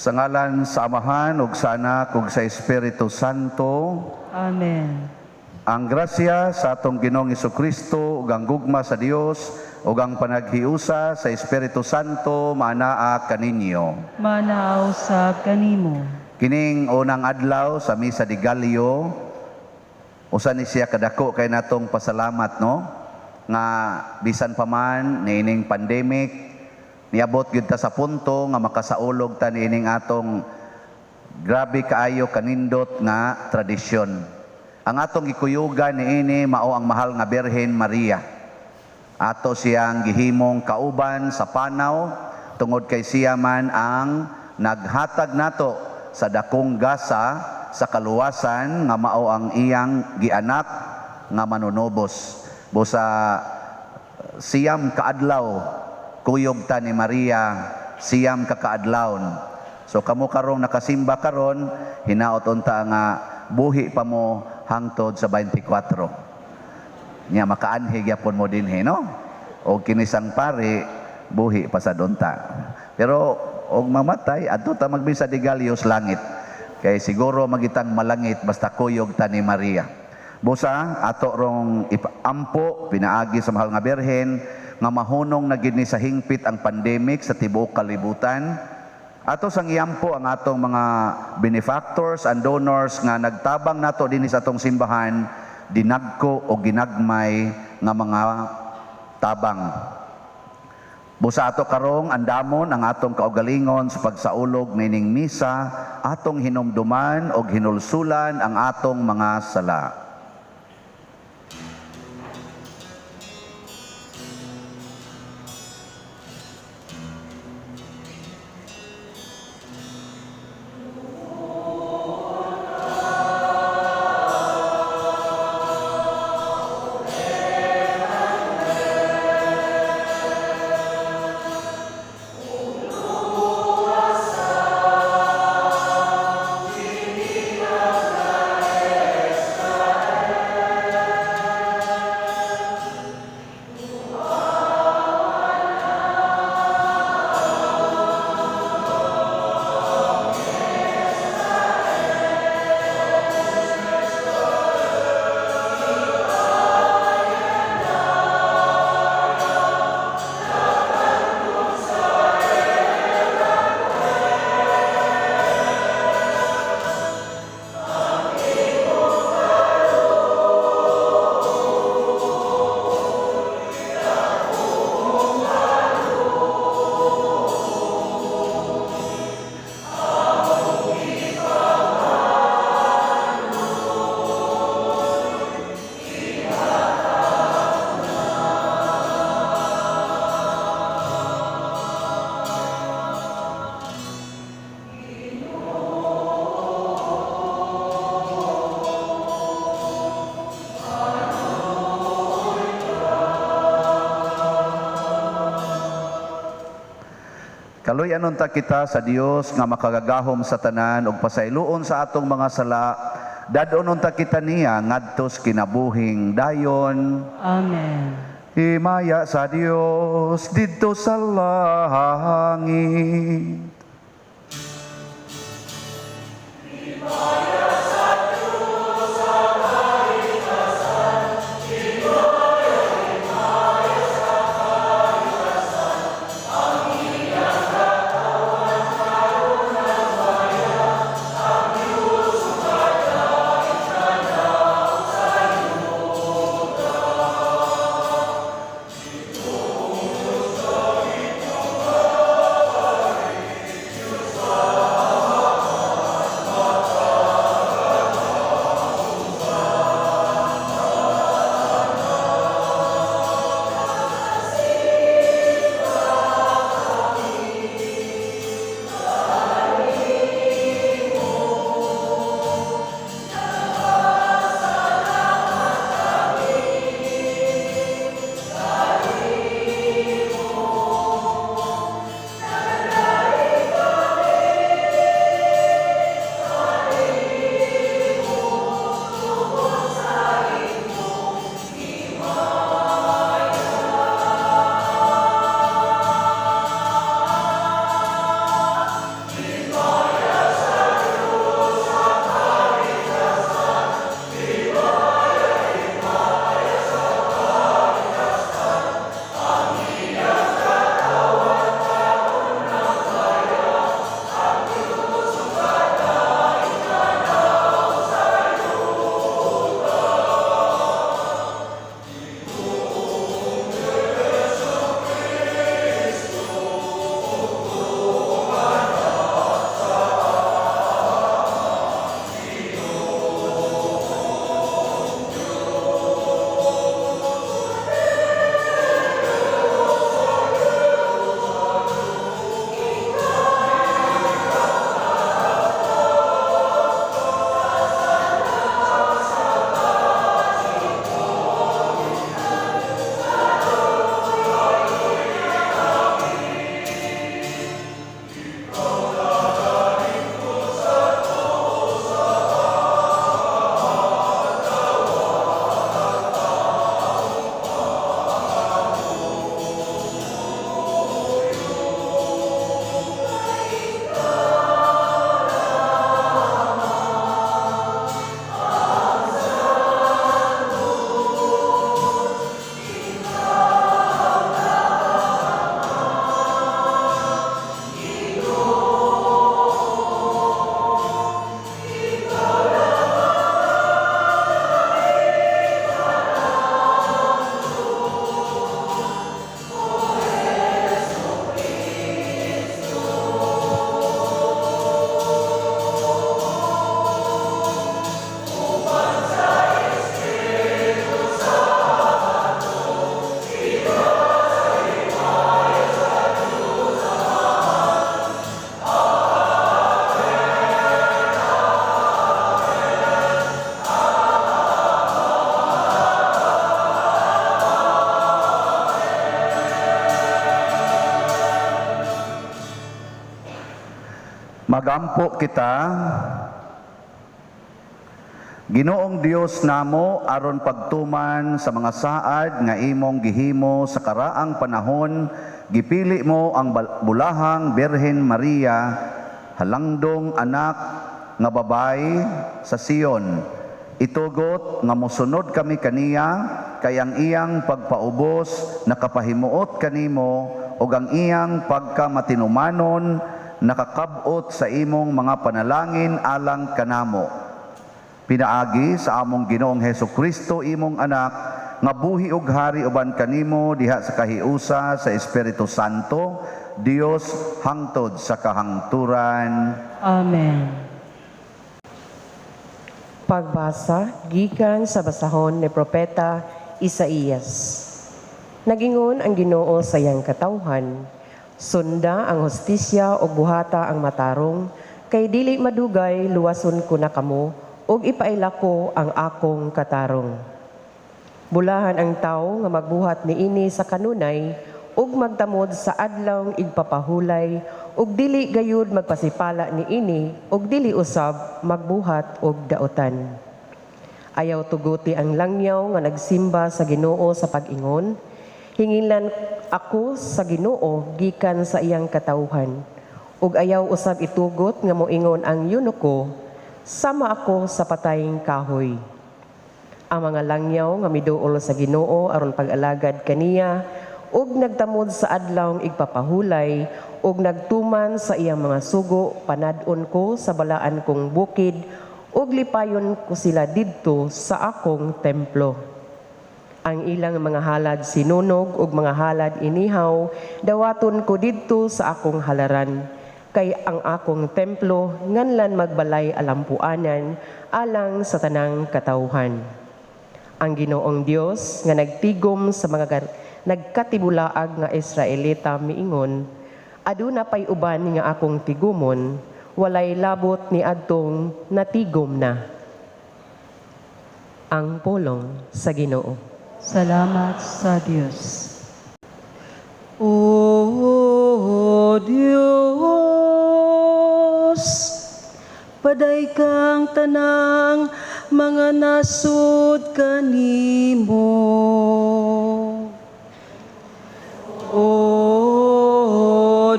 Sa ngalan sa Amahan ug sa Anak ug sa Espiritu Santo. Amen. Ang grasya sa atong Ginoong Kristo ug ang gugma sa Dios ug ang panaghiusa sa Espiritu Santo maanaa kaninyo. Maanaa usab kanimo. Kining unang adlaw sa Misa de Gallo, usa ni siya kadako kay natong pasalamat, no, nga bisan pa man niining pandemic, niabot gyud ta sa punto nga makasaulog ta niining atong grabe kaayo kanindot nga tradisyon. Ang atong gikuyugan niini mao ang mahal nga Birhen Maria. Ato siyang gihimong kauban sa panaw tungod kay siya man ang naghatag nato sa dakong gasa sa kaluwasan nga mao ang iyang gianak nga manunubos. Busa 9 kaadlaw kuyog ta ni Maria, 9 ka kaadlawon. So kamo karong nakasimba karon, hinaot unta nga buhi pa mo hangtod sa 24. Nya makaanhi gyapon mo dinhi, no? Og kinisang pare buhi pa sa unta. Pero og mamatay adto ta magmisa de Gallo sa langit. Kay siguro magitang malangit basta kuyog ta ni Maria. Busa ato rong ipaampo pinaagi sa mahal nga Birhen nga mahunong na gid ni sa hingpit ang pandemic sa tibuok kalibutan. Ato sang iampo ang atong mga benefactors and donors nga nagtabang nato dinhi sa atong simbahan, dinagko o ginagmay nga mga tabang. Busa ato karong andamon ang atong kaugalingon sa pagsaulog nining misa, atong hinumduman og hinulsulan ang atong mga sala. Kaluy-anon ta kita sa Dios nga makagagahom sa tanan ug pasayloon sa atong mga sala. Dad-onon ta kita niya ngadtos kinabuhing dayon. Amen. Himaya sa Dios didto sa langit. Himaya sa Dios sa kaitasan, himaya sa kaitasan, ang iyang katawan karon nagmaya, ang Diyos magdait sa daot sa yuta. Ginoong Diyos, langit ug hari, Magampo kita. Ginoong Dios namo, aron pagtuman sa mga saad nga imong gihimo sa karaang panahon, gipili mo ang bulahang Birhen Maria, halangdong anak nga babay sa Sion. Itugot nga mosunod kami kaniya, kay ang iyang pagpaubos nakapahimuot kanimo ug ang iyang pagkamatinumanon nakakab-ot sa imong mga panalangin alang kanamo. Pinaagi sa among Ginoong Heso Kristo, imong anak, nga buhi ug hari uban kanimo diha sa kahiusa sa Espiritu Santo, Dios hangtod sa kahangturan. Amen. Pagbasa gikan sa basahon ni Propeta Isaías. Nagingon ang Ginoo sa iyang katawhan, "Sunda ang hustisya ug buhata ang matarong, kay dili madugay luwason ko na kamo ug ipaila ko ang akong katarong. Bulahan ang tawo nga magbuhat niini sa kanunay ug magtamod sa adlawng igpapahulay ug dili gayud magpasipala niini ug dili usab magbuhat og dautan. Ayaw tuguti ang langyaw nga nagsimba sa Ginoo sa pag-ingon, 'Hingilan ako sa Ginoo gikan sa iyang katawhan.' Ug ayaw usab itugot nga moingon ang eunuko, 'Sama ako sa patayng kahoy.' Ang mga langyaw nga miduol sa Ginoo aron pag-alagad kaniya ug nagtamod sa adlawng igpapahulay ug nagtuman sa iyang mga sugo, panad-on ko sa balaan kong bukid ug lipayon ko sila didto sa akong templo. Ang ilang mga halad sinunog ug mga halad inihaw dawaton ko didto sa akong halaran, kay ang akong templo nganlan magbalay alampuanan alang sa tanang katawhan." Ang Ginoong Dios nga nagtigom sa mga nagkatibulaag nga Israelita miingon, "Aduna pay uban nga akong tigumon, walay labot ni adtong natigom na." Ang pulong sa Ginoo. Salamat sa Dios. O Dios, padaygang tanang mga nasod kanimo. O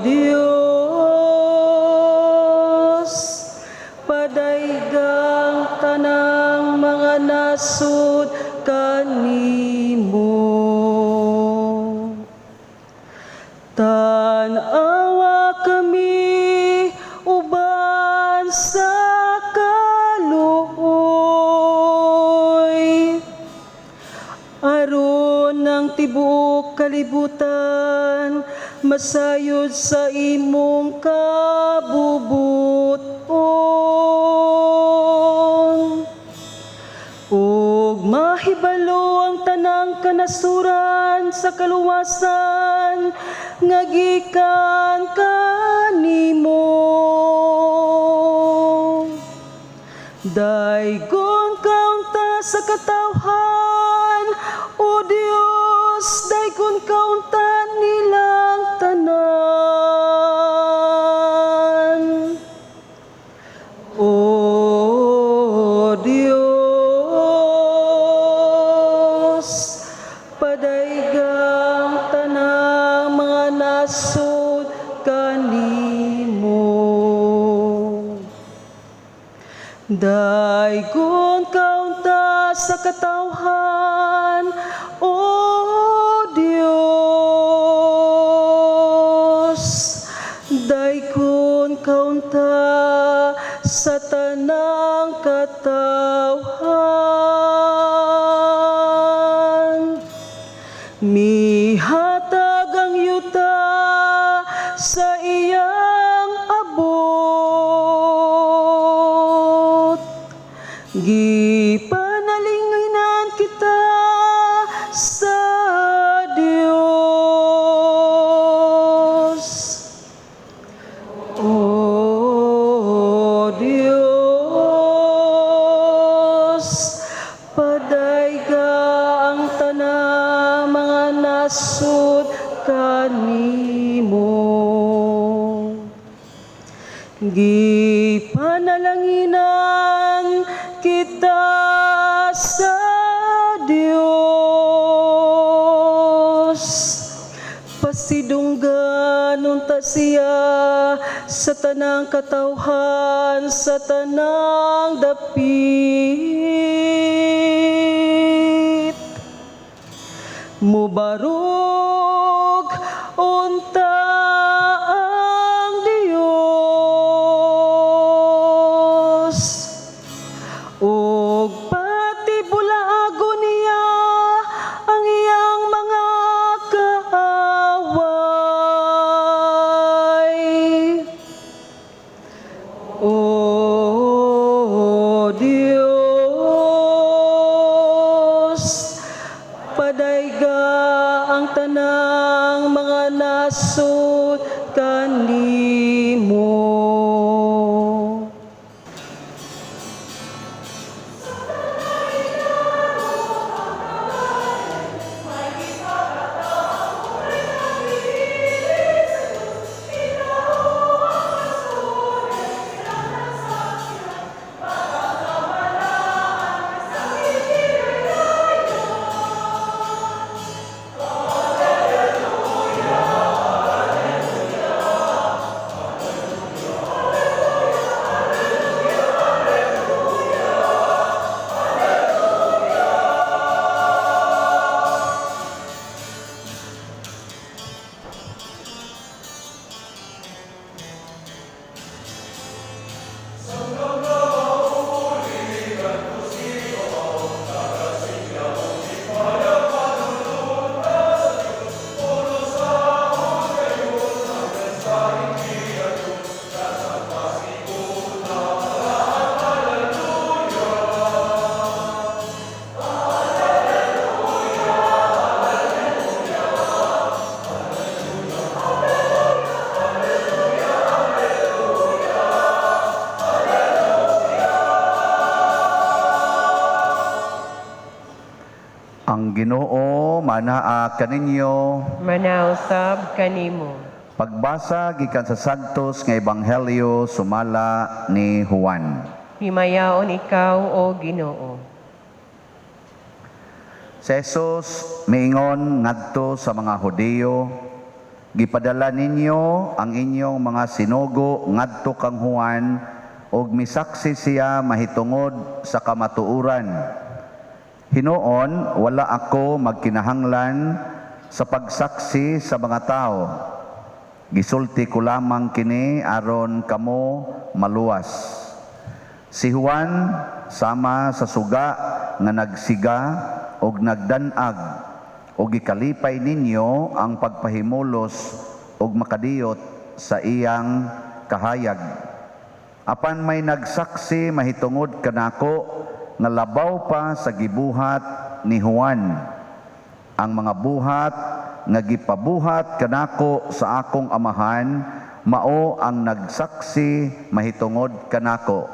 Dios, padaygang tanang mga nasod kanimo. Tan-awa kami uban sa kaluoy, aron ang tibuok kalibutan masayod sa imong kabubuton ug mahibalo ang tanang kanasuran sa kaluwasan nga gikan kanimo. Daygon kaunta sa katawhan, O Dios, daygon kaunta nilang tanan. O Dios, padaygang tanang mga nasod kanimo. Daygon kaunta sa katawhan, O Dios. Daygon kaunta sa tanang katawhan. Mihatag ang yuta sa iyang abot. Gipanalinginan kita sa Dios. O Dios, padayga ang tanang mga nasod kanimo. tanang katawhan sa tanang dapit. Mubarog unta ang Dios ug patibulago niya ang iyang mga kaaway. O Dios, padayga ang tanang mga nasod kanimo. Ang Ginoo manaa kaninyo. Manausab kanimo. Pagbasa gikan sa Santos nga Ebanghelyo sumala ni Juan. Himayaon ikaw, o Ginoo. Si Jesus miingon ngadto sa mga Hudiyo, gipadala ninyo ang inyong mga sinugo ngadto kang Juan ug misaksi siya mahitungod sa kamatuoran. Hinuon, wala ako magkinahanglan sa pagsaksi sa mga tao. Gisulti ko lamang kini aron kamo maluwas. Si Juan sama sa suga nga nagsiga og nagdanag og gikalipay ninyo ang pagpahimulos og makadiyot sa iyang kahayag. Apan may nagsaksi mahitungod kanako nga labaw pa sa gibuhat ni Juan. Ang mga buhat nga gipabuhat kanako sa akong amahan mao ang nagsaksi mahitungod kanako.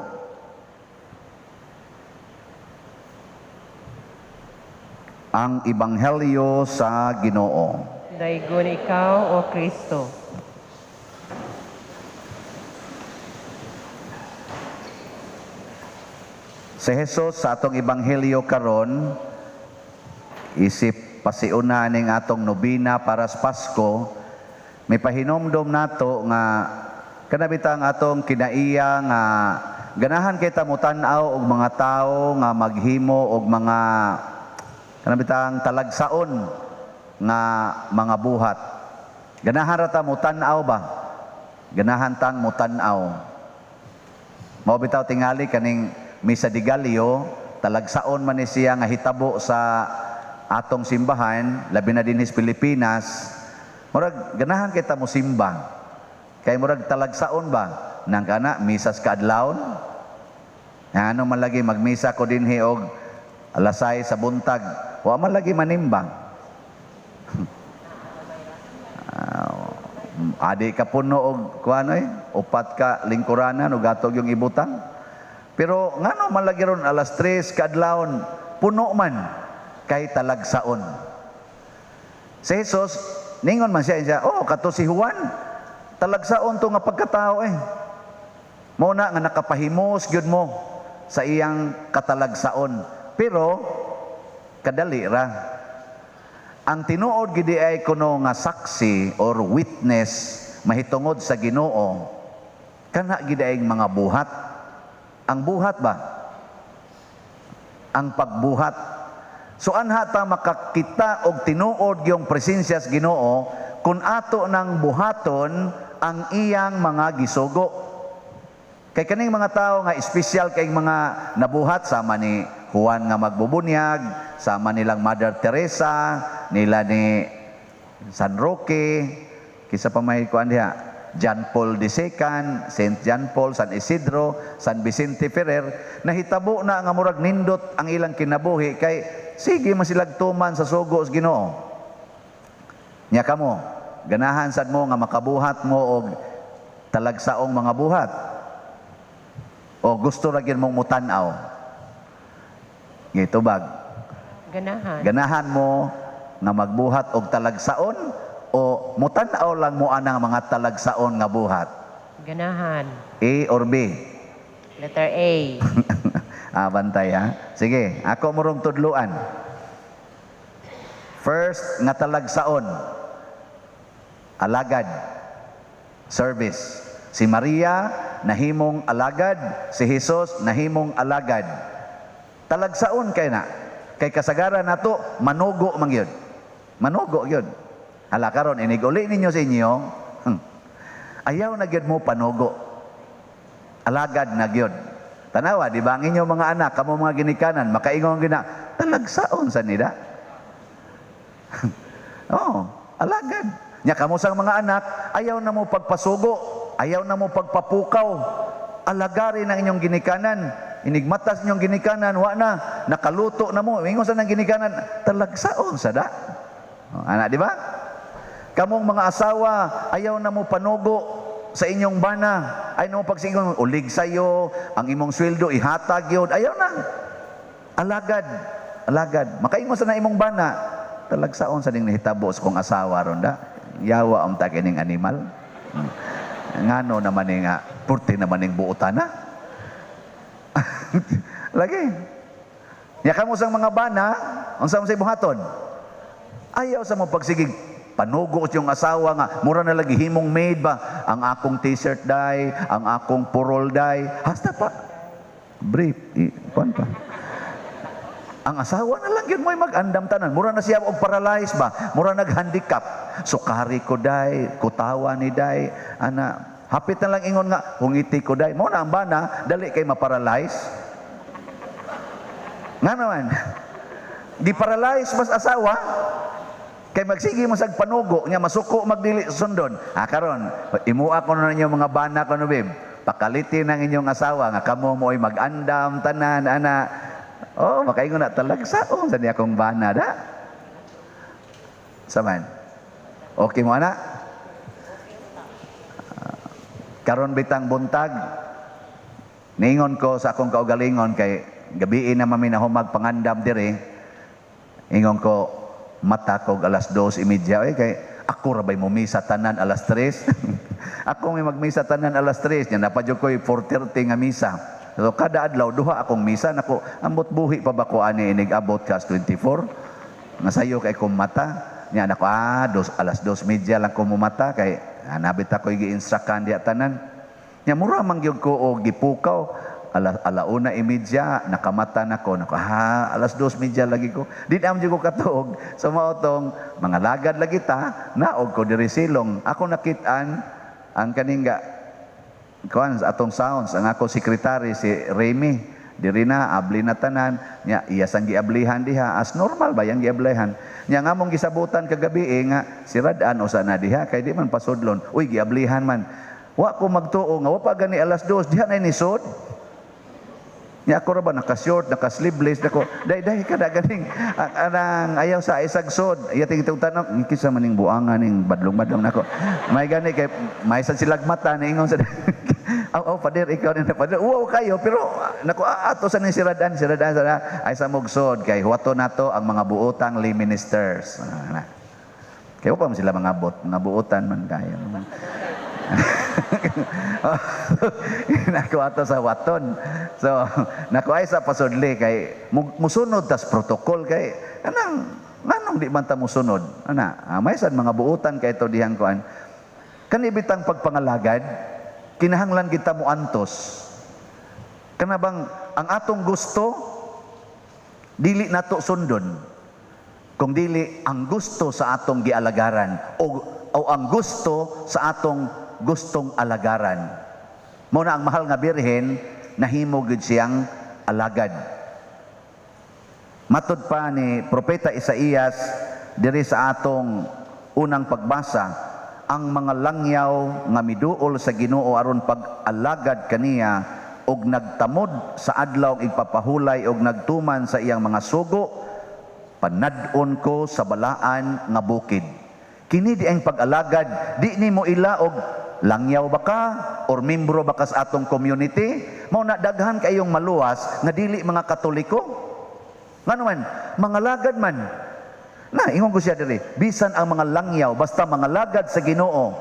Ang Ebanghelyo sa Ginoo. Daygon ikaw, O Kristo. Si Jesus sa atong Ebanghelyo karon, isip pasiuna ning atong nobina para sa Pasko, may pahinomdom nato nga kanabita ang atong kinaiya nga ganahan kita motan-aw og mga tawo nga maghimo og mga kanabitang talagsaon nga mga buhat. Ganahan ra ta motan-aw ba? Ganahan tang motan-aw. Mao bitaw tingali kaning Misa de Gallo, talagsaon man ni siya nga hitabo sa atong simbahan, labi na dinhi sa Pilipinas. Murag ganahan kita mo simba. Kay murag talagsaon ba? Nang kana misas kaadlawon. Ano man lagi magmisa ko dinhi og alas 6 sa buntag, wa man lagi manimbang. Adi ka puno og kuan oy, upat ka lingkuranan og atog yung ibutang. Pero ngano man lagi ron alas 3 kaadlawon, puno man kay talagsaon. Si Jesus ningon man siya, oh kato si Juan, talagsaon to nga pagkatao eh. Mao na nga nakapahimos gyud mo sa iyang katalagsaon. Pero kadali ra. Ang tinuod gid ay kuno nga saksi or witness mahitungod sa Ginoo Kana gidaing mga buhat. Ang buhat ba? Ang pagbuhat. So anha ta makakita og tinuod yung presensya sa Ginoo kung ato nang buhaton ang iyang mga gisugo. Kay kaning mga tao nga espesyal kay mga nabuhat sama ni Juan nga magbubunyag, sama nilang Mother Teresa, nila ni San Roque, kisa pa may kuan diha, John Paul II, Saint John Paul, San Isidro, San Vicente Ferrer, nahitabo na nga murag nindot ang ilang kinabuhi kay sige man silag tuman sa sugo sa Ginoo. Nya kamo, ganahan sad mo nga makabuhat mo og talagsaong mga buhat. O gusto ra gyud mong mutan-aw? Gitubag. Ganahan. Ganahan mo nga magbuhat og talagsaon o mutan-aw lang mo anang mga talagsaon nga buhat? Ganahan. A or B? Letter A. Ah, bantay ha. Sige, ako murong tudluan. First nga talagsaon, alagad, service. Si Maria nahimong alagad, si Jesus nahimong alagad. Talagsaon kay na. Kay kasagaran nato manugo man gyud. Manugo gyud. Hala karon inig uli ninyo sa inyo. Ayaw na gyud mo panugo. Alagad na gyud. Tanawa, di ba ang inyong mga anak, kamo mga ginikanan, makaingon gina, talagsaon sa nila. Oh, alagad. Nya kamo sang mga anak, ayaw na mo pagpasugo, ayaw na mo pagpapukaw. Alagarin ang inyong ginikanan. Inigmatas inyong ginikanan, wa na, nakaluto na mo. Ingon sa nang ginikanan, talagsaon sa da. Oh, anak, di ba? Kamong mga asawa, ayaw na mo panugo sa inyong bana. Ayaw na mo pagsingon, ulig sayo, ang imong sweldo, ihatag yun. Ayaw na. Alagad. Alagad. Makaingon sa na imong bana. Talagsaon sa ning nahitabo sa kong asawa ron da. Yawa ang tag ining animal. Ngano naman ni nga, purti naman ning buotan na. Lagi. Ya kamo sang mga bana, unsa man sa buhaton? Ayaw sa mo pagsigig panugo sa iyong asawa nga mura na lagi himong maid ba ang akong t-shirt day, ang akong purol day, hasta pa brief, kuan pa. Ang asawa na lang yun mo'y mag-andam tanan. Mura na siya og paralyzed ba? Mura nag-handicap. Sukari ko day, kutawa ni day, ana. Hapit na lang ingon nga, hungiti ko day. Mo na ang bana, dali kay maparalyze. Nga naman, di paralyze mas asawa, kay magsige mo sag panugo, nya masuko magdili sundon. Ah, karon, imua ko na ninyo mga bana ko no, babe. Pakalitin ang inyong asawa nga kamo mo'y mag-andam tanan ana. Oh, makaingon na talagsaon sa niya akong bana da. Saman. Okay mo ana? Karon bitang buntag, niingon ko sa akong kaugalingon kay gabii na mami na humag pangandam diri. Ingon ko mata ko alas 2:30 oy kay ako ra bay mumisa tanan alas 3. Ako may magmisa tanan alas 3 nya napadyo koy 4:30 nga misa. So kada adlaw duha akong misa nako, ambot buhi pa ba ko ani inig abot kas 24. Nasayo kay kong mata nya nako, alas 2:30 lang ko mumata kay nabit ako gi-instructan diya tanan. Nya mura man gyud ko og gipukaw 1:30 nakamata nako nako, alas 2:30 lagi ko. Di na man jud ko katuog. So mao tong mga lagad lagi ta, naog ko diri silong. Ako nakit-an ang kaning kuan sa atong sounds, ang ako sekretary si Remy diri na abli na tanan nya iya sang giablihan diha as normal ba yang giablihan nya ngamong gisabutan kagabi nga si Radan usa na diha kay di man pasudlon, uy giablihan man wa ko magtuo nga wa pa gani alas 2 diha na nisod nya ako ra ba naka-short naka-sleeveless nako day day kada ganing anang ayaw sa isag sod iya ting tanong kinsa man ning buangan ning badlong-badlong nako may gani kay may sad silag mata niingon sa aw aw pader ikaw ni pader wow kayo pero nako ato sa ni si Radan sa ay sa mugsod kay huwato nato ang mga buotang lay ministers. Kay wa pa man sila mga bot mga buotan man kayo. Nako ato sa waton. So nako ay sa pasudli kay musunod tas protocol kay anang nganong di man ta musunod ana, may sad mga buotan kay to dihang kuan kani bitang pagpangalagad. Kinahanglan kita moantos. Kana bang ang atong gusto dili nato sundon, kung dili ang gusto sa atong gialagaran o ang gusto sa atong gustong alagaran. Mao na ang mahal nga Birhen nahimo gid siyang alagad. Matud pa ni Propeta Isaías diri sa atong unang pagbasa, ang mga langyaw nga miduol sa Ginoo aron pag-alagad kaniya og nagtamod sa adlaw igpapahulay og nagtuman sa iyang mga sugo, panad-on ko sa balaan nga bukid. Kini di ang pag-alagad, di nimo ila og langyaw ba ka or membro ba ka sa atong community. Mao na daghan kayong maluwas nga dili mga Katoliko. Ngano man, mga lagad man. Na ingon ko siya diri, bisan ang mga langyaw basta mga lagad sa Ginoo,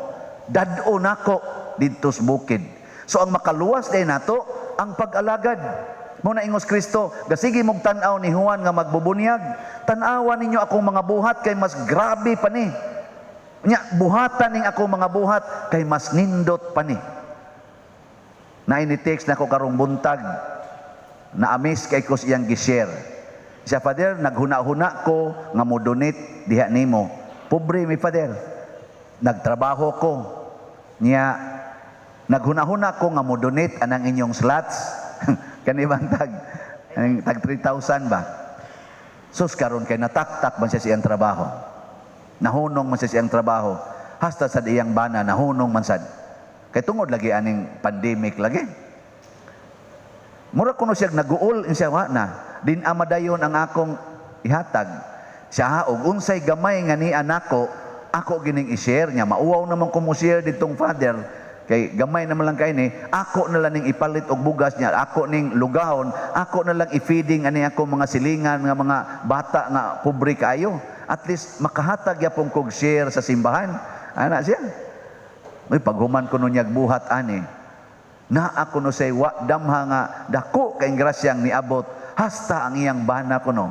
dad-o nako didto sa bukid. So ang makaluwas day nato ang pag-alagad. Mao na ingos Kristo, gasige mog tan-aw ni Juan nga magbubunyag, tan-awa ninyo akong mga buhat kay mas grabe pa ni. Nya buhatan ning akong mga buhat kay mas nindot pa ni. Na ini text nako karong buntag, na-amaze kay ko siyang gi-share. Siya, "Father, naghuna-huna ko nga mo donate diha nimo. Pobre mi, Father. Nagtrabaho ko. Niya, naghuna-huna ko nga mo donate anang inyong slots." Kani bang tag 3,000 ba? Sus, karon kay nataktak man siya siyang trabaho. Nahunong man siya siyang trabaho. Hasta sa iyang bana, nahunong man sad. Kay tungod lagi aning pandemic lagi. Mura kuno siya naguol siya, wa na. Din amadayon ang akong ihatag. Siya og unsay gamay nga ni anako, ako gining i-share niya. Mauwaw naman ko mo share ditong Father kay gamay naman lang kay ni, ako na lang ning ipalit og bugas niya, ako ning lugahon, ako na lang i-feeding ani ako mga silingan nga mga bata nga pobre kaayo. At least makahatag yapong kog share sa simbahan. Ana siya. May paghuman ko niyag buhat ani. Naa kuno say wa damha nga dako kay grasyang niabot hasta ang iyang bana kuno.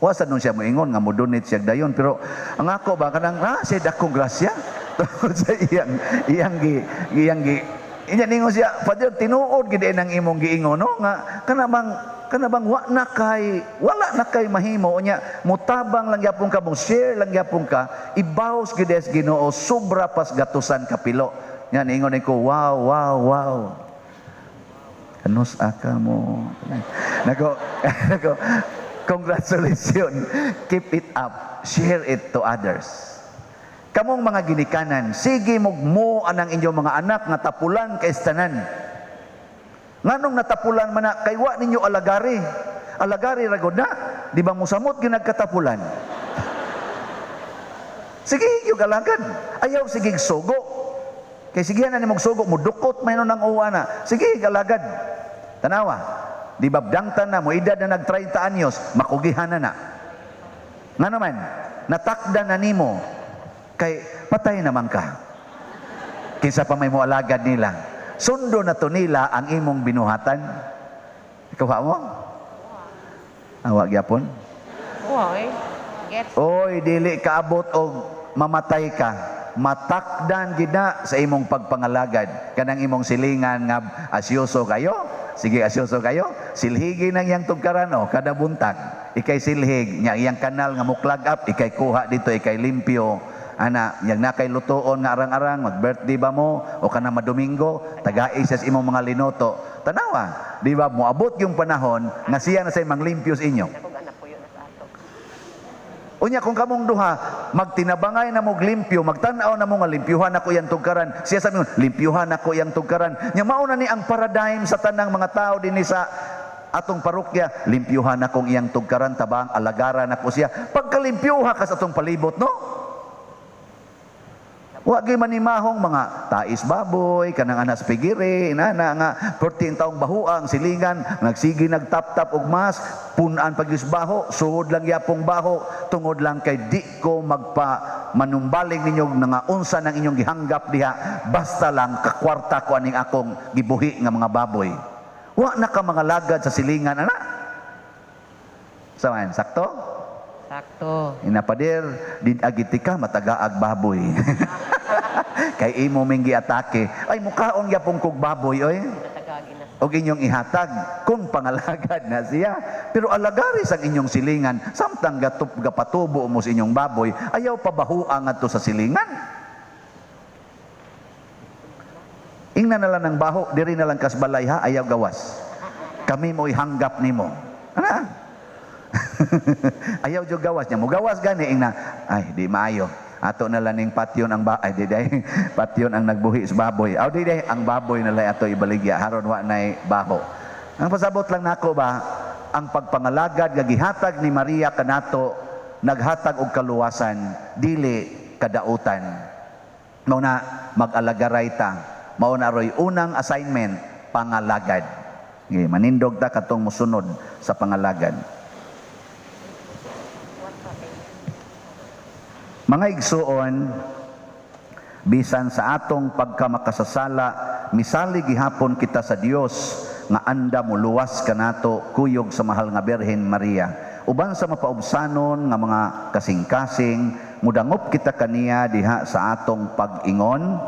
Wa sa nun siya moingon nga mo-donate siya dayon, pero ang ako ba kanang siya dakong grasya tungod sa iyang iyang gi iyang gi inya. Ningon siya, "Father, tinuod gid ang imong giingon, no, nga kana bang wa na kay wala na kay mahimo nya, mutabang lang gyapon ka, mo share lang gyapon ka, ibaws gid sa Ginoo sobra pas gatusan kapilo." Nya ningon ko, Wow." Kanus aka mo. Nako, nako. Congratulations. Keep it up. Share it to others. Kamong mga ginikanan, sige mugmo anang inyong mga anak nga tapulan kay tanan. Nganong natapulan man na, kay wa ninyo alagari. Alagari ra gud na, di ba musamot ginagkatapulan? Sige, yung alagad. Ayaw sige sugo. Kay sige na nimog sugo, mudukot may nang uwa na. Sige, alagad. Tanawa. Di ba dangtan na mo edad na nag 30 anyos, makugihan na na. Nga naman, natakda na nimo kay patay naman ka. Kinsa pa may mo alagad nila. Sundo na to nila ang imong binuhatan. Ikaw mo? Awa gyapon. Uy, gets. Oy, dili kaabot og mamatay ka. Matakdan gid na sa imong pagpangalagad. Kanang imong silingan nga asyoso kayo. Sige, asyoso kayo. Silhigi nang iyang tugkaran o kada buntag. Ikay silhig nya iyang kanal nga mo-clog up, ikay kuha dito, ikay limpyo. Ana, yang nakay lutuon nga arang-arang, mag-birthday ba mo o kana madomingo, tagai sa imong mga linoto. Tanawa, di ba moabot yung panahon nga siya na say manglimpyo sa inyo. Unya kung kamong duha, magtinabangay na mo limpyo, magtan-aw na mo nga limpyuhan ako yang tugkaran. Siya sabi mo, "Limpyuhan ako yang tugkaran." Nya mao na ni ang paradigm sa tanang mga tao dinhi sa atong parokya, limpyuhan akong iyang tugkaran, tabang alagaran ako siya. Pagkalimpyuha ka sa atong palibot, no? Wa gyud manimahong mga tais baboy, kanang anas pigiri, inana nga 14 taong bahuang silingan, nagsige nagtap-tap og mas, punan pag baho, suod lang yapong baho, tungod lang kay di ko magpa manumbaling ninyo nga unsa nang inyong gihanggap diha, basta lang kakwarta ko aning akong gibuhi nga mga baboy. Wa na ka mga lagad sa silingan, ana. Saman, sakto? Sakto. Inapader, di agiti ka matagaag baboy. Kay imo ming giatake. Ay, mukaon gyapon kog baboy oy. Og inyong ihatag kung pangalagad na siya. Pero alagari sa inyong silingan samtang gatup gapatubo mo sa inyong baboy, ayaw pabahuang ngadto sa silingan. Ingna na lang ng baho, diri na lang kasbalay ha, ayaw gawas. Kami mo'y hanggap nimo. Ana? Ayaw jud gawas niya. Mugawas gani ingna, ay di maayo. Ato na lang ning patyon ang ba ay di day patyon ang nagbuhi sa baboy. Aw di day ang baboy na lang ato ibaligya haron wa nay baho. Ang pasabot lang nako ba ang pagpangalagad nga gihatag ni Maria kanato naghatag og kaluwasan dili kadautan. Mao na mag-alagaray ta. Mao na roy unang assignment pangalagad. Okay, manindog ta katong mosunod sa pangalagad. Mga igsuon, bisan sa atong pagkamakasasala, misali gihapon kita sa Dios nga anda moluwas kanato kuyog sa mahal nga Birhen Maria. Uban sa mapaubsanon nga mga kasing-kasing, mudangop kita kaniya diha sa atong pag-ingon.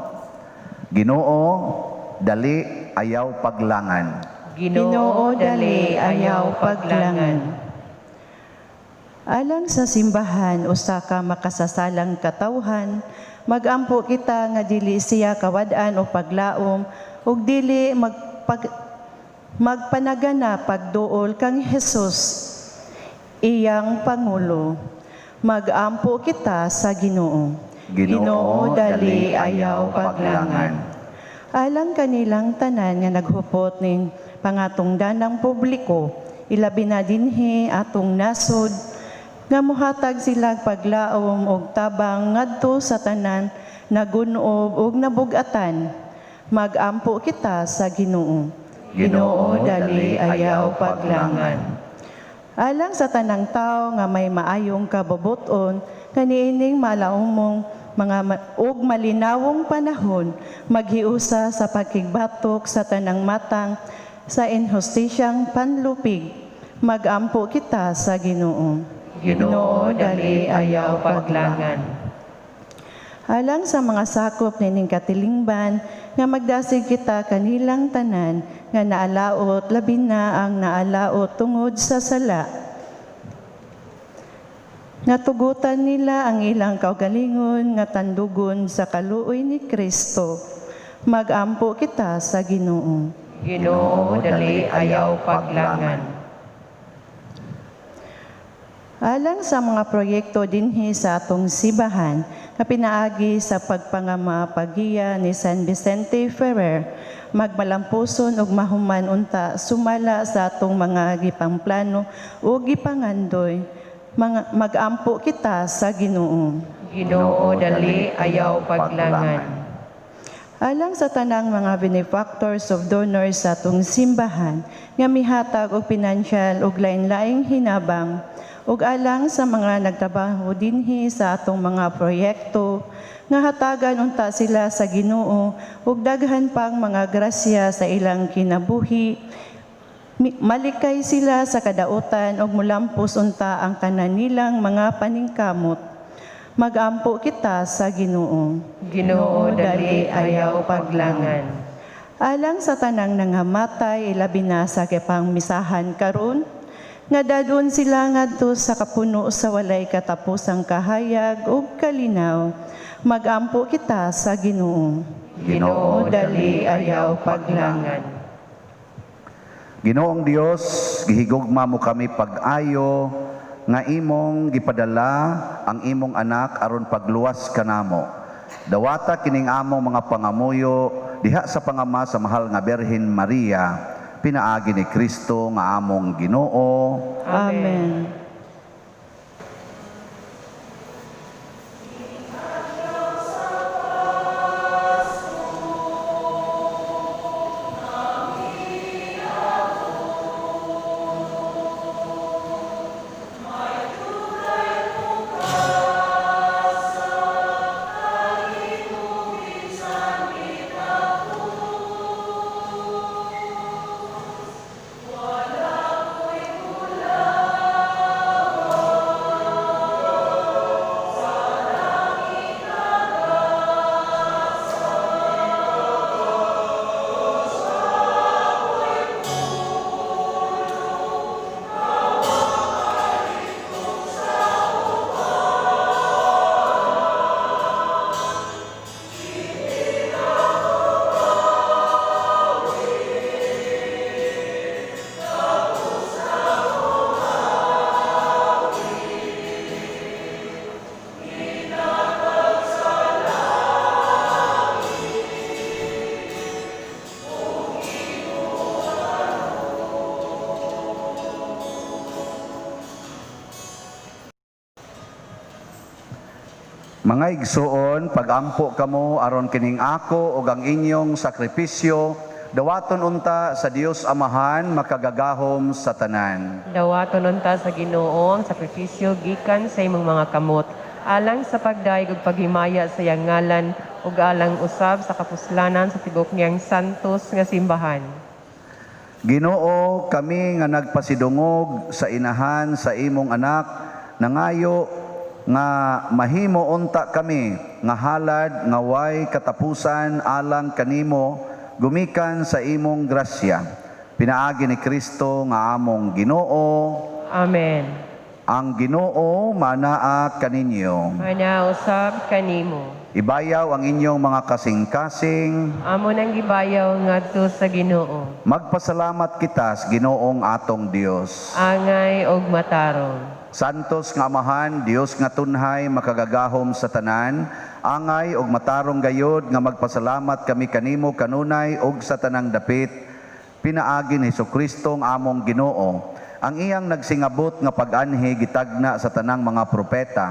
Ginoo, dali ayaw paglangan. Ginoo, dali ayaw paglangan. Alang sa simbahan usa ka makasasalang katawhan, magampo kita nga dili siya kawad-an o paglaom ug dili magpanagana pagduol kang Hesus iyang pangulo. Magampo kita sa Ginoo. Ginoo, dali ayaw paglangan. Alang kanilang tanan nga naghupot ning pangatungdanang publiko, ilabi na dinhi atong nasod nga mohatag sila paglaom og tabang ngadto sa tanan nagunob og nabug-atan. Magampo kita sa Ginoo. Ginoo, dali ayaw paglangan. Alang sa tanang tao nga may maayong kabubuton kaniining malaumong mga og malinawong panahon, maghiusa sa pagkigbatok sa tanang matang sa inhustisyang panlupig. Magampo kita sa Ginoo. Ginoo, dali ayaw paglangan. Alang sa mga sakop nining katilingban nga magdasig kita kanilang tanan nga naalaot labi na ang naalaot tungod sa sala. Natugutan nila ang ilang kaugalingon nga tandugon sa kaluoy ni Kristo. Magampo kita sa Ginoo. Ginoo, dali ayaw paglangan. Alang sa mga proyekto dinhi sa atong sibahan nga pinaagi sa pagpangama paggiya ni San Vicente Ferrer, magmalampuson ug mahuman unta sumala sa atong mga gipangplano ug gipangandoy. Magampo kita sa Ginoo. Ginoo, dali ayaw paglangan. Alang sa tanang mga benefactors of donors sa atong simbahan nga mihatag og pinansyal ug lain-laing hinabang, ug alang sa mga nagtrabaho dinhi sa atong mga proyekto nga hatagan unta sila sa Ginoo ug daghan pang mga grasya sa ilang kinabuhi. Malikay sila sa kadautan ug mulampos unta ang tanan nilang mga paningkamot. Magampo kita sa Ginoo. Ginoo, dali ayaw paglangan. Alang sa tanang nangamatay, ilabi na sa kepang misahan karon, nga dadon sila ngadto sa kapuno sa walay katapusang kahayag ug kalinaw. Magampo kita sa Ginoo. Ginoo, dali ayaw paglangan. Ginoong Dios, gihigugma mo kami pag-ayo nga imong gipadala ang imong anak aron pagluwas kanamo. Dawata kining among mga pangamuyo diha sa pangama sa mahal nga Birhen Maria, pinaagi ni Kristo nga among Ginoo. Amen. Mga igsuon, pagampo kamo aron kining ako ug ang inyong sakripisyo dawaton unta sa Dios Amahan makagagahom sa tanan. Dawaton unta sa Ginoo ang sakripisyo gikan sa imong mga kamot alang sa pagdayeg ug paghimaya sa iyang ngalan ug alang usab sa kapuslanan sa tibuok niyang santos nga simbahan. Ginoo, kami nga nagpasidungog sa inahan sa imong anak, nangayo nga mahimo unta kami nga halad nga way katapusan alang kanimo gumikan sa imong grasya. Pinaagi ni Kristo nga among Ginoo. Amen. Ang Ginoo manaa kaninyo. Manaa usab kanimo. Ibayaw ang inyong mga kasing-kasing. Amo nang gibayaw ngadto sa Ginoo. Magpasalamat kita sa Ginoong atong Dios. Angay og matarong. Santos nga Amahan, Dios nga tunhay, makagagahom sa tanan, angay og matarong gayod nga magpasalamat kami kanimo kanunay og sa tanang dapit, pinaagi ni Hesukristo ang among Ginoo. Ang iyang nagsingabot nga pag-anhi gitagna sa tanang mga propeta,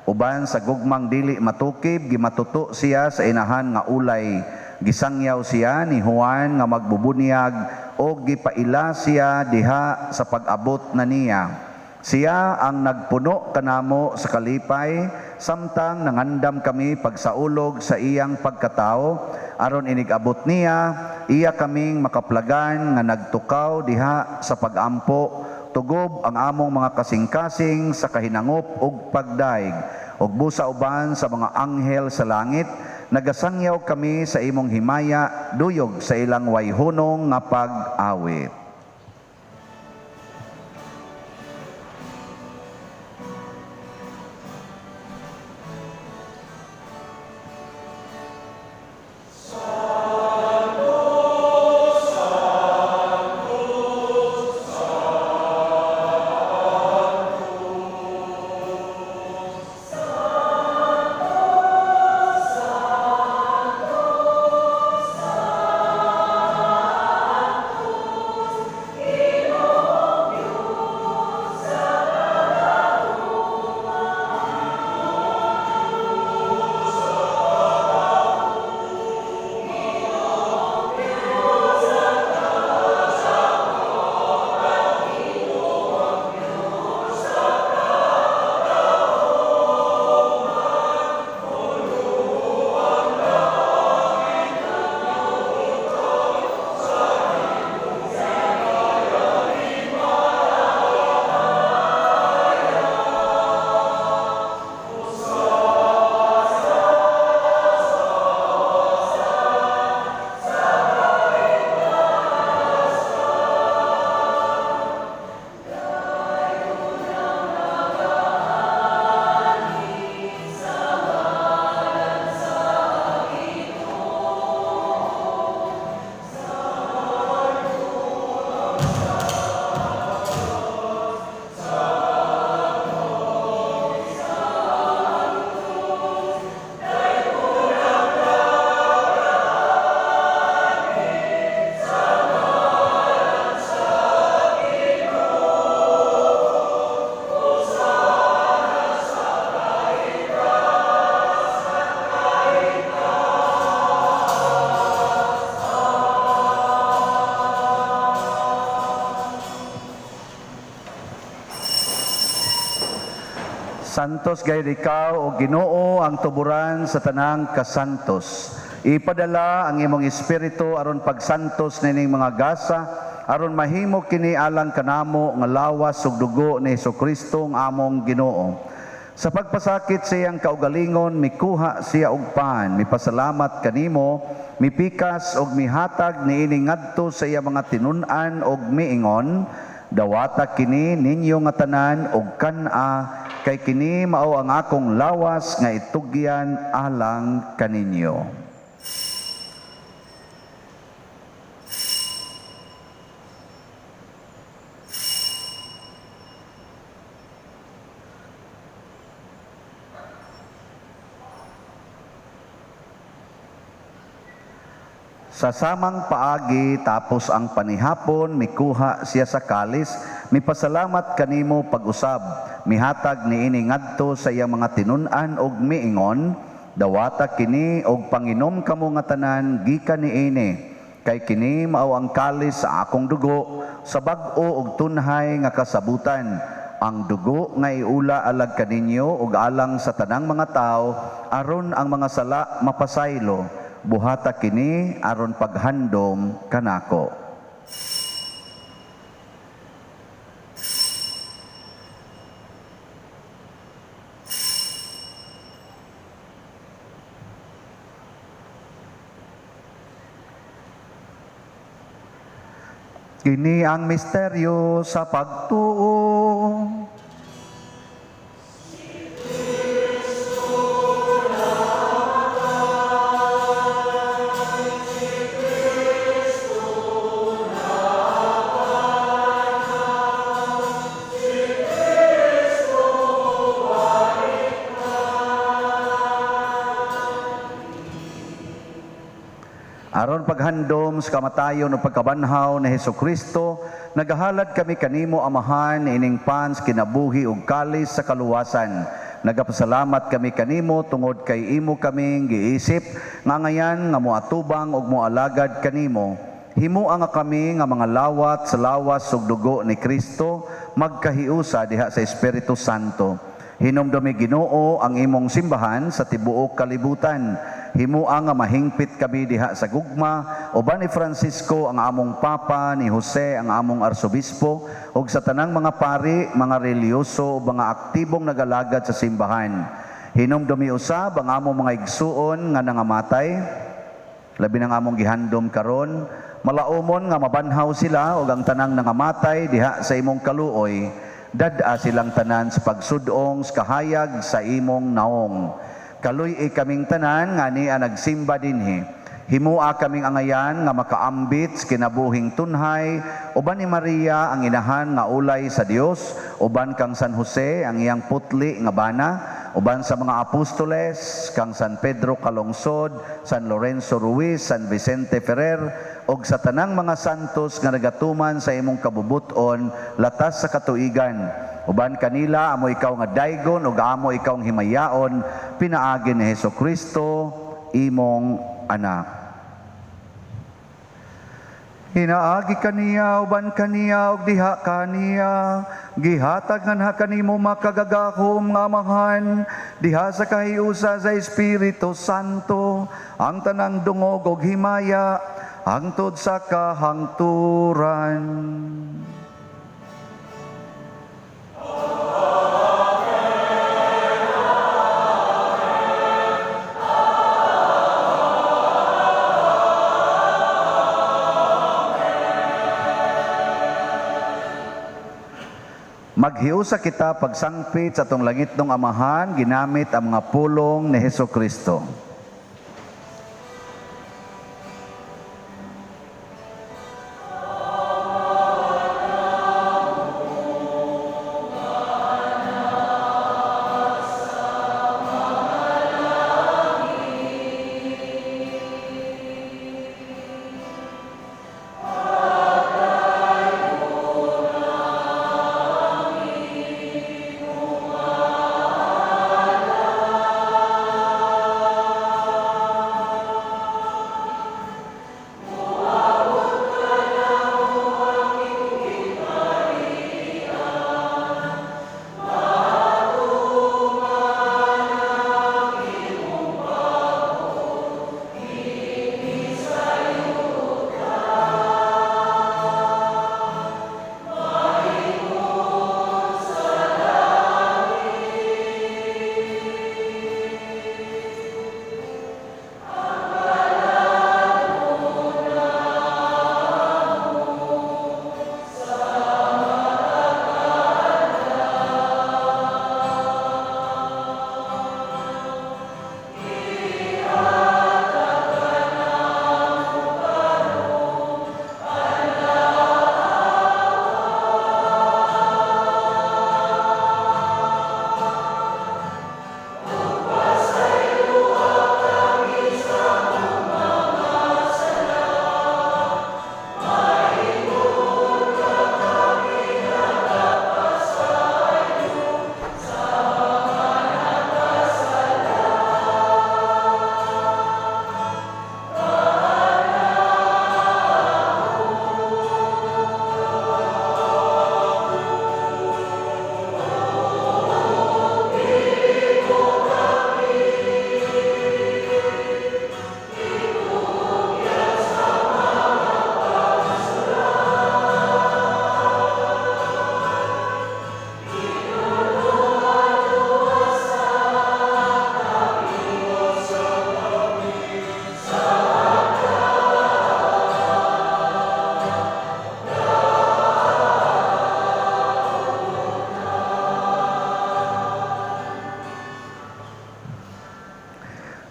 uban sa gugmang dili matukib, gimatuto siya sa inahan nga ulay. Gisangyaw siya ni Juan nga magbubunyag og gipaila siya diha sa pag-abot na niya. Siya ang nagpuno kanamo sa kalipay, samtang nangandam kami pagsaulog sa iyang pagkatao, aron inigabot niya, iya kaming makaplagan nga nagtukaw diha sa pagampo, tugob ang among mga kasing-kasing sa kahinangop ug pagdaig, ug busa uban sa mga anghel sa langit, nagasangyaw kami sa imong himaya, duyog sa ilang wayhunong nga pag-awit. Santos gayud ikaw o Ginoo ang tuburan sa tanang kasantos. Ipadala ang imong espiritu aron pagsantos nining mga gasa, aron mahimo kini alang kanamo nga lawas ug dugo ni Hesukristo ang among Ginoo. Sa pagpasakit sa iyang kaugalingon, mikuha siya og pan, mipasalamat kanimo, mipikas og mihatag niini ngadto sa iya mga tinun-an og miingon, dawata kini ninyo nga tanan og kan-a, kay kini mao ang akong lawas nga itugyan alang kaninyo. Sa samang paagi tapos ang panihapon, mikuha siya sa kalis, mipasalamat kanimo pag-usab, mihatag niini ngadto sa iyang mga tinun-an og miingon, dawata kini og panginom kamo nga tanan gikan niini, kay kini mao ang kalis sa akong dugo sa bag-o og tunhay nga kasabutan, ang dugo nga iula alag kaninyo ug alang sa tanang mga tawo aron ang mga sala mapasaylo. Buhata kini aron paghandom kanako. Kini ang misteryo sa pagtuo. Aron paghandom sa kamatayon o pagkabanhaw ni Hesukristo, nagahalad kami kanimo, Amahan, ining pans kinabuhi ug kalis sa kaluwasan. Nagapasalamat kami kanimo tungod kay imo kaming giisip nga ngayan nga moatubang ug moalagad kanimo. Himoa nga kami nga mga lawat sa lawas ug dugo ni Kristo, magkahiusa diha sa Espiritu Santo. Hinumdumi, Ginoo, ang imong simbahan sa tibuok kalibutan. Himoa nga mahingpit kami diha sa gugma uban ni Francisco ang among Papa, ni Jose ang among Arsobispo, ug sa tanang mga pari, mga relihiyoso ug mga aktibong nagalagad sa simbahan. Hinumdumi usab ang among mga igsuon nga nangamatay, labi ng among gihandom karon, malaumon nga mabanhaw sila ug ang tanang nangamatay diha sa imong kaluoy. Dad-a silang tanan sa pagsudong sa kahayag sa imong naong. Kaluy-i kaming tanan nga niya nagsimba dinhi. Himua kaming angayan nga makaambit sa kinabuhing tunhay, uban ni Maria ang inahan nga ulay sa Dios, uban kang San Jose ang iyang putli nga bana, uban sa mga apostoles kang San Pedro Calungsod, San Lorenzo Ruiz, San Vicente Ferrer, ug sa tanang mga santos nga nagatuman sa imong kabubuton latas sa katuigan. Uban kanila amo ikaw nga daygon ug amo ikaw ang himayaon, pinaagi ni Hesukristo imong anak. Hinaagi kaniya, uban kaniya, ug diha kaniya, gihatag nganha kanimo makagagahom nga Amahan, diha sa kahiusa sa Espiritu Santo, ang tanang dungog ug himaya, hangtod sa kahangturan. Maghiusa kita pagsangpit sa atong langitnong Amahan, ginamit ang mga pulong ni Hesukristo.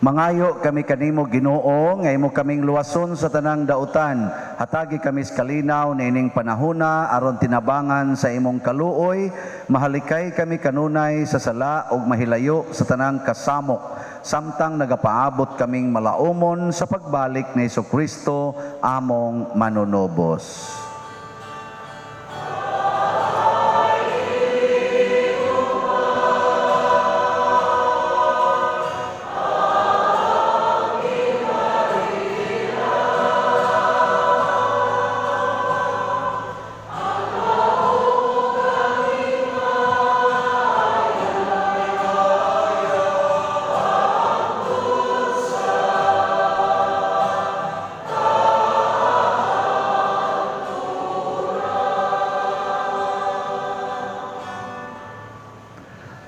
Mangayo kami kanimo, Ginoo, nga imo kaming luwason sa tanang dautan. Hatagi kami sa kalinaw niining panahona aron tinabangan sa imong kaluoy, mahalikay kami kanunay sa sala ug mahilayo sa tanang kasamok, samtang nagapaabot kaming malaumon sa pagbalik ni Hesukristo among manunubos.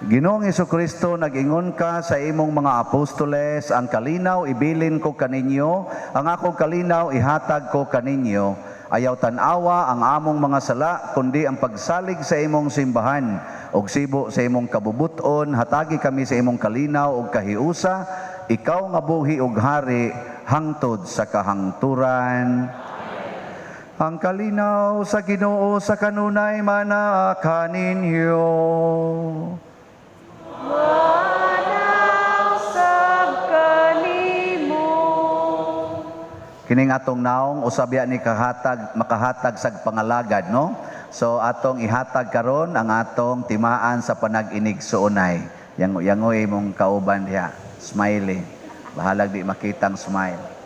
Ginoong Hesukristo, nag-ingon ka sa imong mga apostoles, ang kalinaw ibilin ko kaninyo, ang akong kalinaw ihatag ko kaninyo. Ayaw tan-awa ang among mga sala, kundi ang pagsalig sa imong simbahan. Og sibo sa imong kabubuton, hatagi kami sa imong kalinaw og kahiusa, ikaw nga buhi og hari, hangtod sa kahangturan. Ang kalinaw sa Ginoo sa kanunay manaa kaninyo. Kining atong naong usab ya ni kahatag makahatag sag pangalagad, no? So atong ihatag karon ang atong timaan sa panag-inig suunay. Yangoy imong kauban diha, smiley. Bahalag di makitang smile.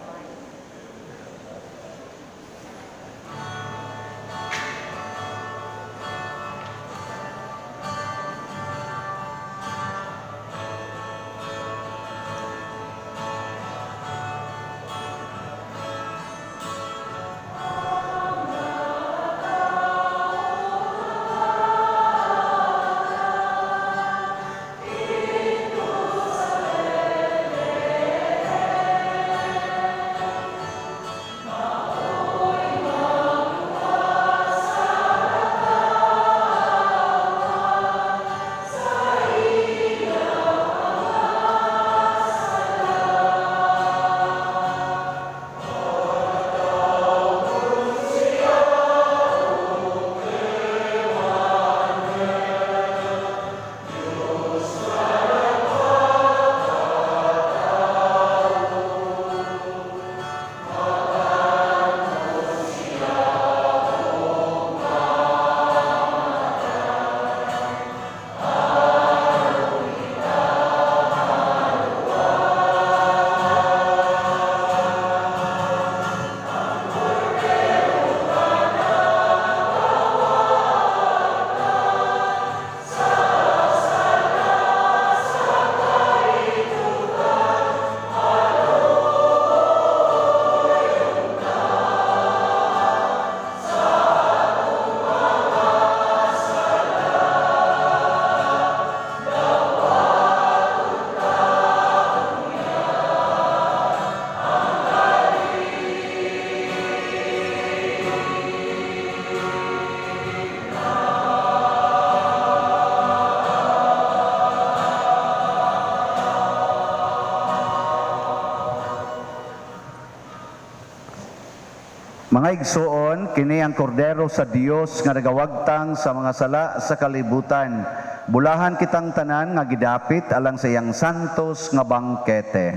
Mga igsoon, kini ang kordero sa Dios nga nagawagtang sa mga sala sa kalibutan. Bulahan kitang tanan nga gidapit alang sa iyang santos nga bangkete.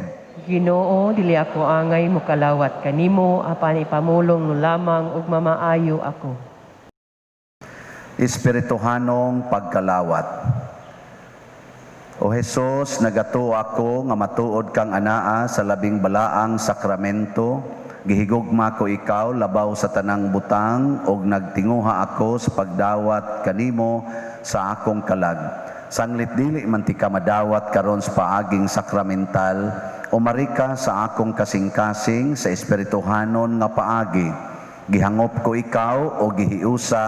Ginoo, dili ako angay mokalawat kanimo, apan ipamulong no lamang ug mamaayo ako. Espirituhanong pagkalawat. O Hesus, nagatuo ako nga matuod kang anaa sa labing balaang sakramento. Gihigugma ko ikaw labaw sa tanang butang og nagtinguha ako sa pagdawat kanimo sa akong kalag. Sanglit dili man ti ka madawat karon sa paaging sakramental, umarika sa akong kasing-kasing sa espirituhanon nga paagi. Gihangop ko ikaw o gihiusa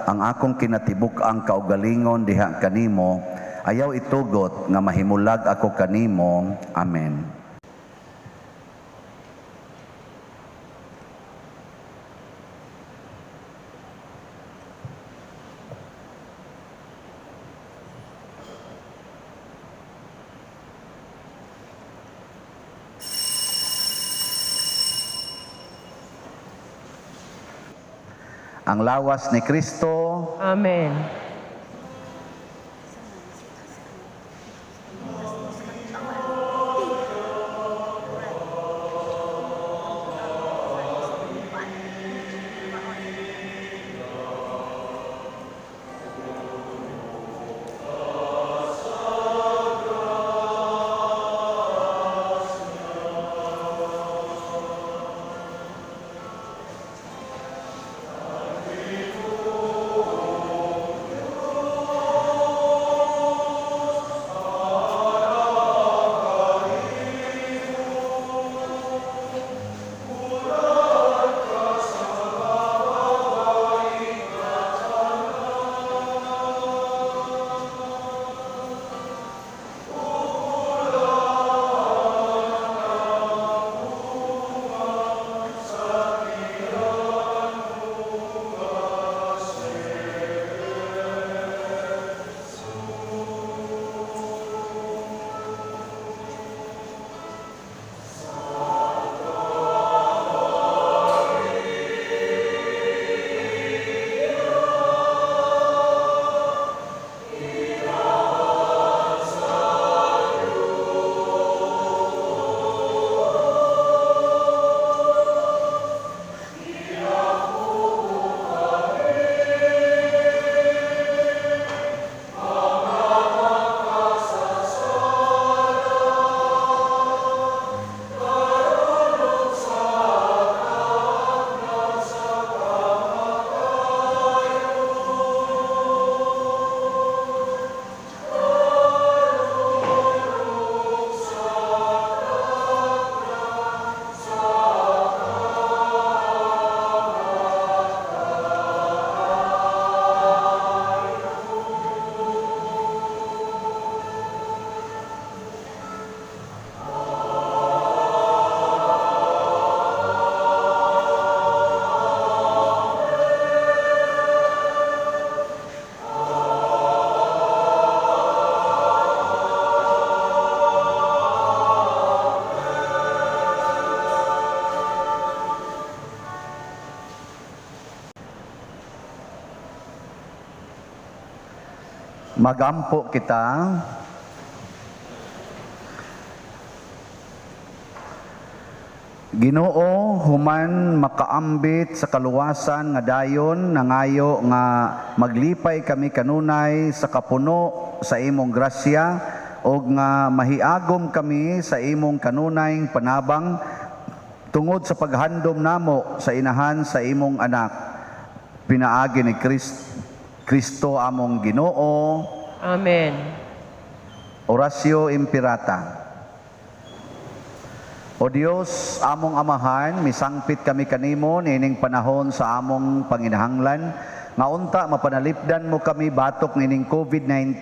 ang akong kinatibuk-ang kaugalingon diha kanimo. Ayaw itugot nga mahimulag ako kanimo. Amen. Ang lawas ni Kristo. Amen. Magampo kita. Ginoo, human makaambit sa kaluwasan nga dayon nangayo nga maglipay kami kanunay sa kapuno sa imong grasya og nga mahiagom kami sa imong kanunayng panabang tungod sa paghandom namo sa inahan sa imong anak pinaagi ni Kristo among Ginoo. Amen. Oratio Imperata. O Dios, among Amahan, misangpit kami kanimo niining panahon sa among panginahanglan nga unta mapanalipdan mo kami batok niining COVID-19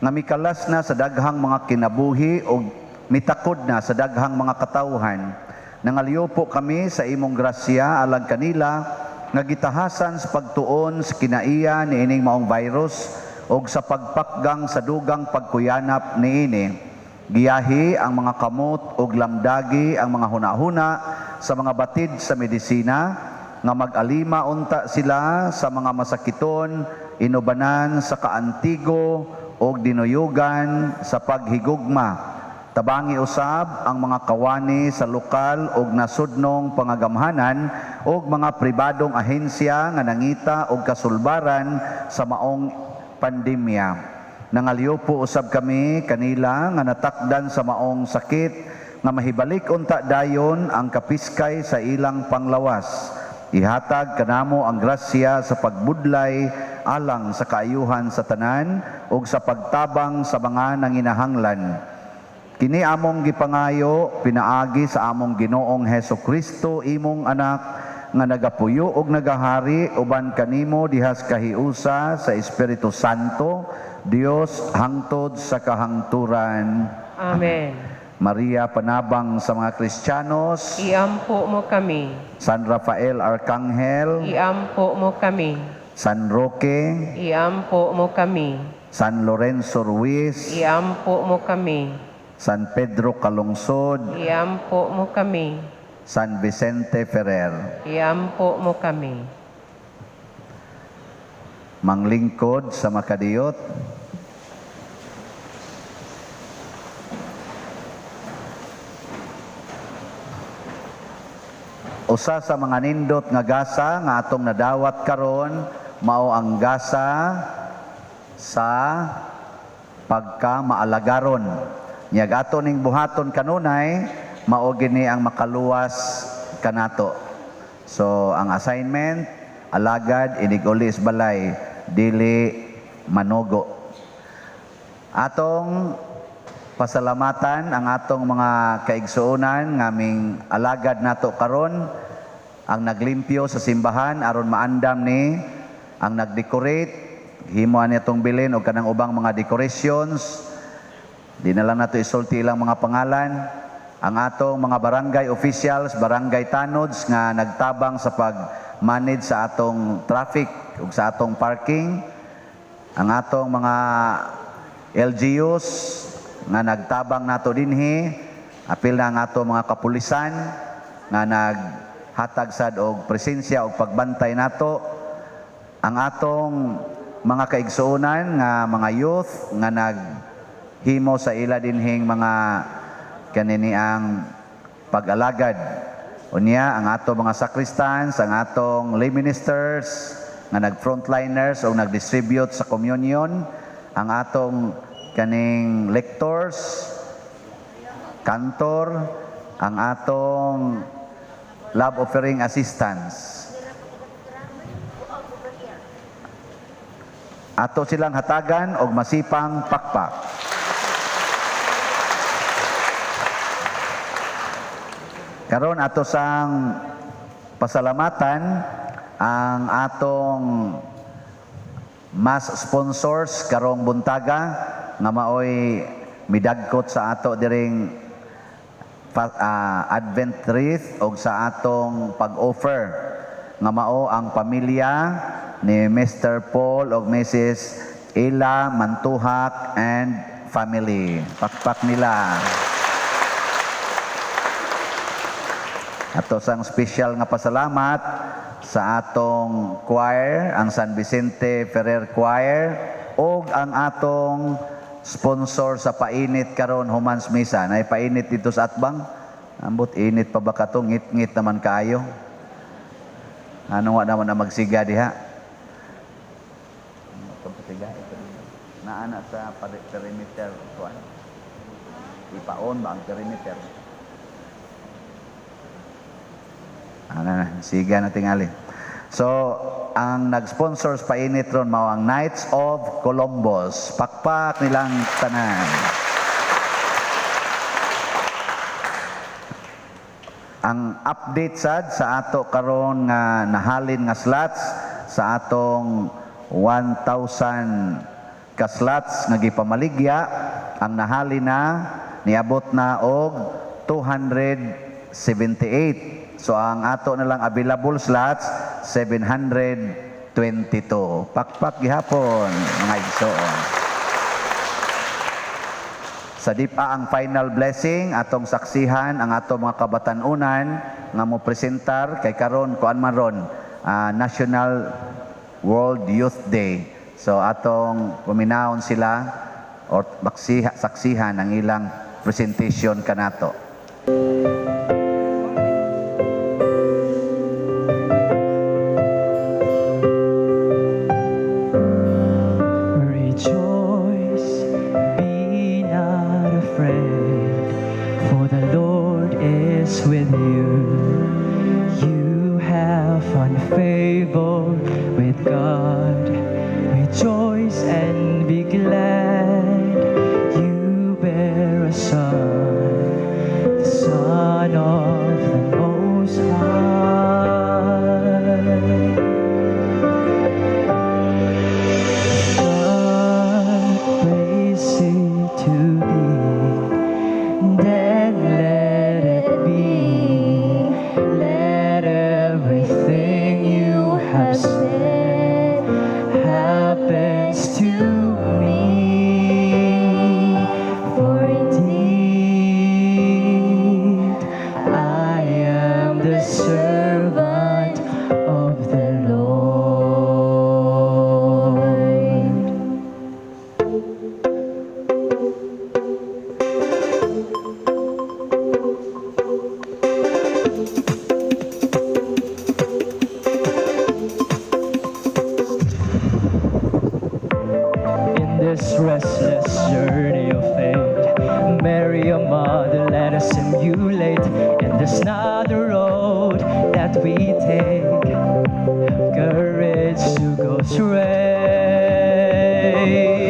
nga mikalas na sa daghang mga kinabuhi o mitakod na sa daghang mga katawhan. Nangaliyupo kami sa imong grasya alang kanila nga gitahasan sa pagtuon sa kinaiya niining maong virus og sa pagpakgang sa dugang pagkuyanap niini. Giyahi ang mga kamot og lamdagi ang mga hunahuna sa mga batid sa medisina nga mag-alima unta sila sa mga masakiton, inubanan sa kaantigo og dinuyugan sa paghigugma. Tabangi usab ang mga kawani sa lokal og nasudnong pangagamhanan og mga pribadong ahensya nga nangita og kasulbaran sa maong pandemya. Nangaliyupo usab kami kanila nga natakdan sa maong sakit nga mahibalik unta dayon ang kapiskay sa ilang panglawas. Ihatag kanamo ang grasya sa pagbudlay alang sa kaayuhan sa tanan ug sa pagtabang sa mga nanginahanglan. Kini among gipangayo pinaagi sa among Ginoong Heso Kristo imong anak nga nagapuyo og nagahari uban kanimo dihas kahiusa sa Espiritu Santo Dios hangtod sa kahangturan. Amen. Maria, panabang sa mga Kristiyanos, iampo mo kami. San Rafael Arcangel, iampo mo kami. San Roque, iampo mo kami. San Lorenzo Ruiz, iampo mo kami. San Pedro Calungsod, iampo mo kami. San Vicente Ferrer, iampo mo kami. Manglingkod sa makadiyot. Usa sa mga nindot nga gasa nga atong nadawat karon mao ang gasa sa pagka maalagaron. Nyag ato ning buhaton kanunay mao gini ang makaluwas kanato. So ang assignment, alagad inig uli sa balay, dili manugo. Atong pasalamatan ang atong mga kaigsuonan ngaming alagad nato karon, ang naglimpyo sa simbahan aron maandam ni, ang nagdecorate himo ani atong bilin og kanang ubang mga decorations. Di na lang nato isulti ilang mga pangalan. Ang atong mga barangay officials, barangay tanods nga nagtabang sa pag-manage sa atong traffic ug sa atong parking, ang atong mga LGUs nga nagtabang nato dinhi, apil na ang atong mga kapulisan nga naghatag sad og presensya og pagbantay nato, ang atong mga kaigsuonan nga mga youth nga naghimo sa ila dinhing mga kanini ang pag-alagad. Unya ang atong mga sacristans, ang atong lay ministers nga nag-frontliners o nag-distribute sa communion, ang atong kaning lectors, kantor, ang atong love offering assistants. Ato silang hatagan og masipang pakpak. Karon ato sang pasalamatan ang atong mass sponsors karong buntaga nga maoy midagkot sa ato diring Advent wreath og sa atong pag-offer nga mao ang pamilya ni Mr. Paul og Mrs. Ella Mantuhak and family. Pakpak nila. Ato sang special nga pasalamat sa atong choir, ang San Vicente Ferrer Choir, og ang atong sponsor sa painit karon humans misa. Nay painit dito sa Atbang. Ambot init pa ba kato, ngit-ngit naman kaayo. Ano wa naman na magsiga diha? Naana sa perimeter kuan. Ipaon ba ang perimeter? Ano na, siga na tingali. So, ang nag-sponsors painit ron mao ang Knights of Columbus. Pakpak nilang tanan. Ang update sad sa ato karon nga nahalin nga slots sa atong 1,000 ka slots nga gipamaligya, ang nahalin na niabot na og 278. So ang ato na lang available slots 722. Pakpak gihapon mga igsoon. Sa dipa ang final blessing atong saksihan ang ato mga kabatan-unan nga mo presentar kay karon kuan man ron National World Youth Day. So atong paminahon sila or saksihan ang ilang presentation kanato. Rejoice, be not afraid, for the Lord is with you. You have found favor with God. Rejoice and be glad. You bear a son, the Son of the Most High. God praise it to be, then let it be. Let everything you this restless journey of faith. Mary, our mother, let us emulate in this narrow road that we take. Have courage to go straight. And this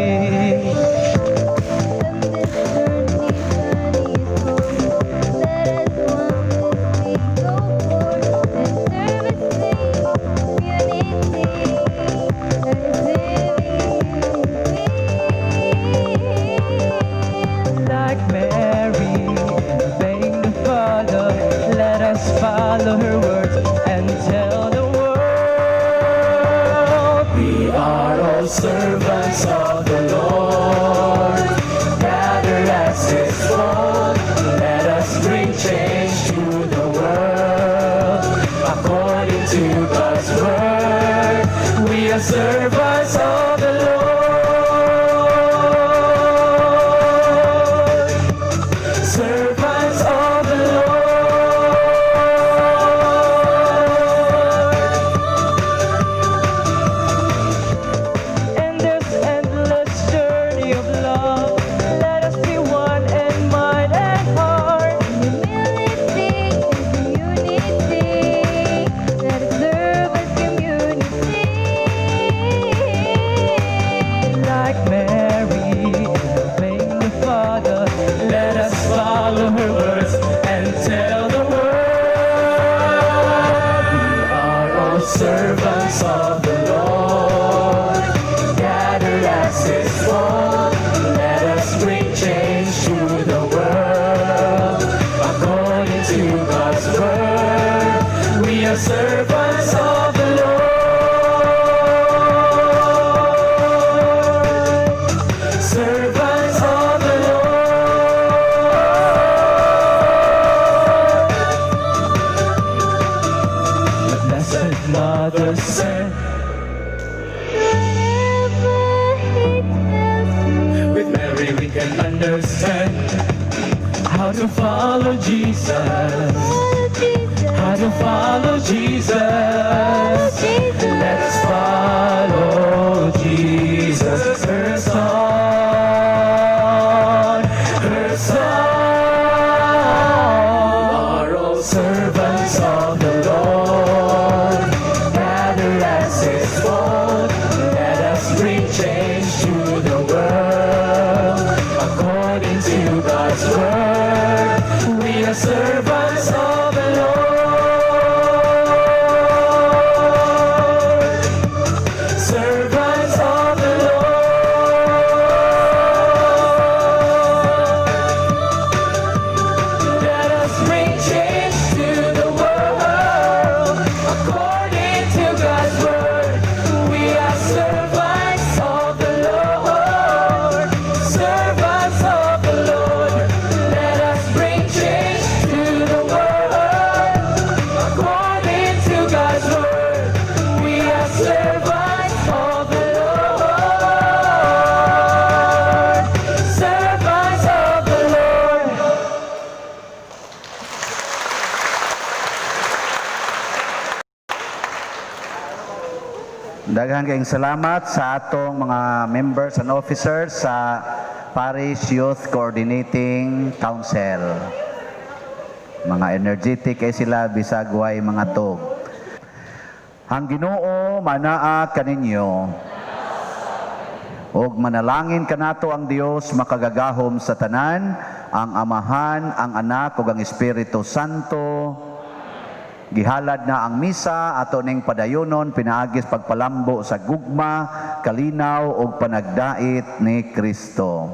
journey is home. Let us wonderfully go forth and service community and living in Like Mary, obeying the Father, let us follow her words and tell the world. We are all servants of the Lord. Gather as His fold. Let us bring change to the world. According to God's word, we are servants of the Lord. Servants of the Lord. In this endless journey of love, let us be one in mind and heart. Humility and community. Let us serve as community. Like Mary, obeying the Father, Let us follow her words and tell the world. We are all servants of the Lord. Gather as His fold. Let us bring change to the world. According to God's word, we are servants of the Lord. Servants of the Lord. The Blessed Mother said, Whatever He tells me. With Mary we can understand how to follow Jesus, Follow Jesus. How to follow Jesus. Jesus. Let's follow Jesus, her son, her son. Are all servants of the Lord. Gather as His fold. Let us bring change to the world. According to God's word, we are servants of the Lord. Servants of the Lord. Let us bring change to the world. According to God's word, we are servants of the Lord. Servants of the Lord. Let us bring change to the world. According to God's word, we are servants of the Lord. Servants of the Lord. Daghan kayong salamat sa atong mga members and officers sa Parish Youth Coordinating Council. Mga energetic kay sila bisag way mga tug. Ang Ginoo manaa kaninyo. Og manalangin kanato ang Dios makagagahom sa tanan, ang Amahan, ang Anak ug ang Espiritu Santo. Gihalad na ang misa, ato ning padayonon pinaagis pagpalambo sa gugma, kalinaw ug panagdait ni Kristo.